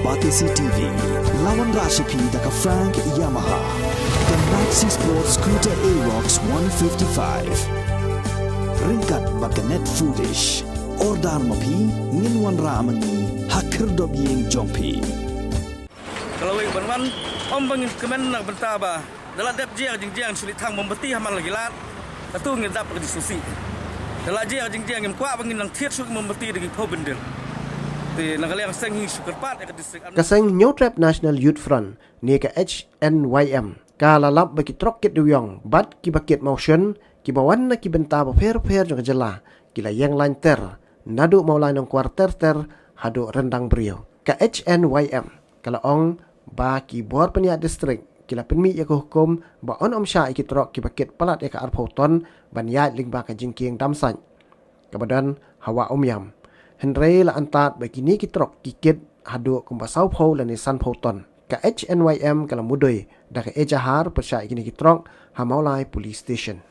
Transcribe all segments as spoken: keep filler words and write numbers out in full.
Batesi T V, la wanrah sha phi da ka Frank Yamaha, ka Maxi Sport Scooter Aerox one fifty-five. Ryngkat bad ka Net Foodish. Order ma phi, ngin wanrah ma ngi ha khyrdop ïing jong phi. Ka la wei ban wan, ym ba ngin kmen na ka bynta ba da la dep jia ka jingjia, shu leit thang mombati ha man la ki lad. Katu ngi dap ka jingsngewsih. Da la jia ka jingjia, ngim kwah ba ngin nang thied shuh ki mombati da ki phew bendil. Te na ka liang seng hi shu kyrpad ïa ka district. Ka seng Hynñiewtrep National Youth Front ne ka H N Y M ka la lap ba ki trok kit dewiong bad kiba kit mawshun kiba wan na ki bynta bapher bapher jong ka jylla ki la ïeng lain ter, naduh Mawlai Nongkwar ter ter haduh Ryndang Briew. Ka H N Y M ka la ong ba ki bor pynïaid district ki la pynmih ïa ka hukum ba yn ym shah ïa ki trok kiba kit palat ïa ka arphew ton ban ïaid lyngba ka jingkieng dam sait kaba don ha Wah Umiam. Hynrei la antad ba kine ki trok ki kit haduh kumba sawphew lane sanphew ton. Ka H N Y M ka la mudui da ka ejahar pyrshah ïa kine ki trok ha Mawlai Police Station.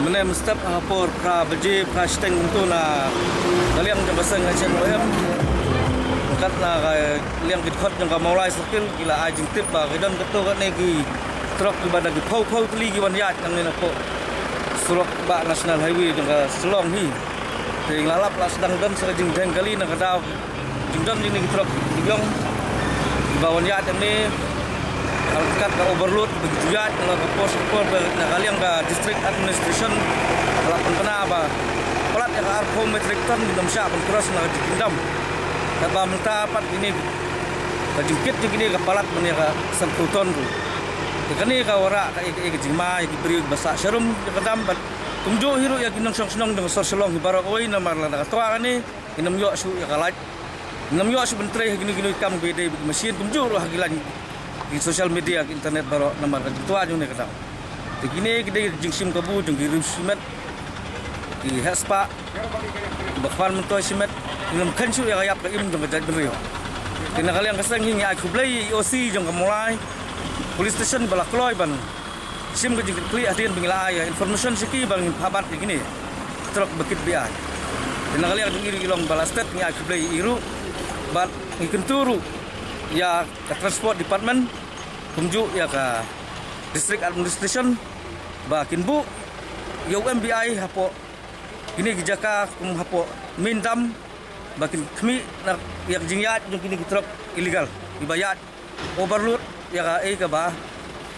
Mynne mynstep ha por phra baje, phra shiteng, kumto na ka liang jong ka seng H N Y M, kat na ka liang ki dkhot jong ka Mawlai Circle, ki la ai jingtip ba ki don katto katne ki trok kiba da ki phew phew tylli ki wan ïaid nangne napoh surok bah National Highway jong ka Shillong hi. Te la lap la sdang don sa ka jingdheng kali na ka daw jingdon jong kine ki trok ki ïong ba wan ïaid hangne. Kat ka overload ba ki ju ïaid na ka por sha ka por, na ka liang ka District Administration ka la pynbna ba palat ïa ka arphew metric ton ngin ym shah ban cross na ka jingkieng dam. Katba mynta pat kine ka jingkit jong kine ka palat ban ïa ka sanphew ton ruh. Te kane ka wanrah kaei kaei ka jingma ïa ki briew ba sah sharum ïa ka dam bad kumjuh hi ruh ïa ki nongshong shnong jong ka sor Shillong hi baroh kawei, namar lada ka twa kane ngin ym ïoh shuh ïa ka light. Ngin ym ïoh shuh ban trei ha kino kino ki kam kiba ïadei bad ki machine, kumjuh ruh ha ki line ki social media, ki internet baroh, namar ka jingtwa jong kane ka dam. Te kine ki dei jingshim kabu jong ki riew shimet, ki heh spah, ba khwan myntoi shimet, ngin ym kheiñ shuh ïa ka ïap ka im jong ka jaitbynriew. Te na ka liang ka seng hi ngi ai khublei ïa i O C jong ka Mawlai Police Station ba la kloi ban shim ka jingkitkhlieh hadien ba ngi la ai ïa information sha ki ba ngin phah bat ïa kine ki trok ba kit biang. Te na ka liang jong i ruh i long ba la stet, ngi ai khublei ïa i ruh bad ngi kyntu ruh ïa ka Transport Department kumjuh ïa ka District Administration ba kin buh ïa u M B I hapoh kine ki jaka kum hapoh main dam ba kin khmih na ïa ka jingïaid jong kine ki trok illegal kiba ïaid overload ïa kaei kaba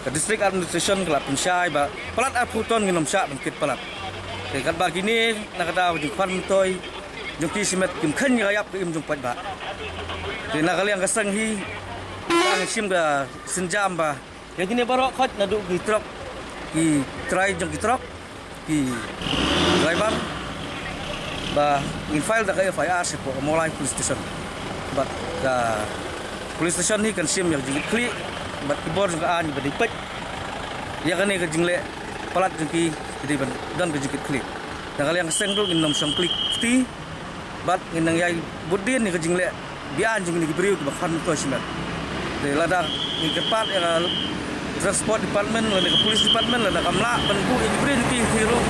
ka District Administration ka la pynshai ba palat arphew ton ngin ym shah ban kit palat. Te katba kine na ka daw jingkhwan myntoi jong ki shimet kim kheiñ ïa ka ïap ka im jong paidbah. Te na ka liang ka seng hi ka ngi shim ka sienjam ba ïa kine baroh khoit naduh ki trok, ki trai jong ki trok, ki driver ba ngin file da ka F I R shapoh ka Mawlai Police Station. Bad ka Police Station hi kan shim ïa ka jingkitkhlieh bad ki bor jong ka aiñ ba dei peit ïa kane ka jingleh palat jong ki ki dei ban don ka jingkitkhlieh. Na ka liang ka seng ruh ngin ym shong klik kti bad ngin nang ïai bud dien ïa ka jingleh biang jong kine ki briew kiba khwan myntoi shimet. Te lada ngi kyrpad ïa ka Transport Department lane ka Police Department, lada kam lah ban buh ïa ki briew jong ki, ki ruh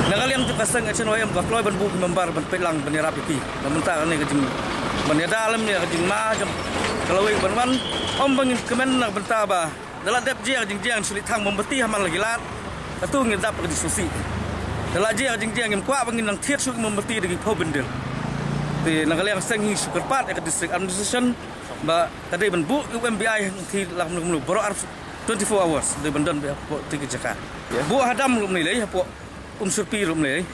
na ka liang jong ka seng H N Y M ka kloi ban buh ki member ban peit lang ban ïarap ïa ki. Ba mynta kane ka jing ban ïada lem ïa ka jingma jong ka lawei ban wan, ym ba ngin kmen na ka bynta ba da la dep jia ka jingjia, shu leit thang mombati ha man la ki lad. Katu ngi dap ka jingsngewsih. Da la jia ka jingjia, ngim kwah ba ngin nang thied shuh ki mombati da ki phew bendil. Te na ka liang seng ngi shu kyrpad ïa ka district administration ba ka dei ban buh u M B I hangtei la kumno kumno baroh ar twenty-four hours dei ban don beit hapoh tei ka jaka. Buh hadam ruh mynlei hapoh Umsyrpi ruh mynlei.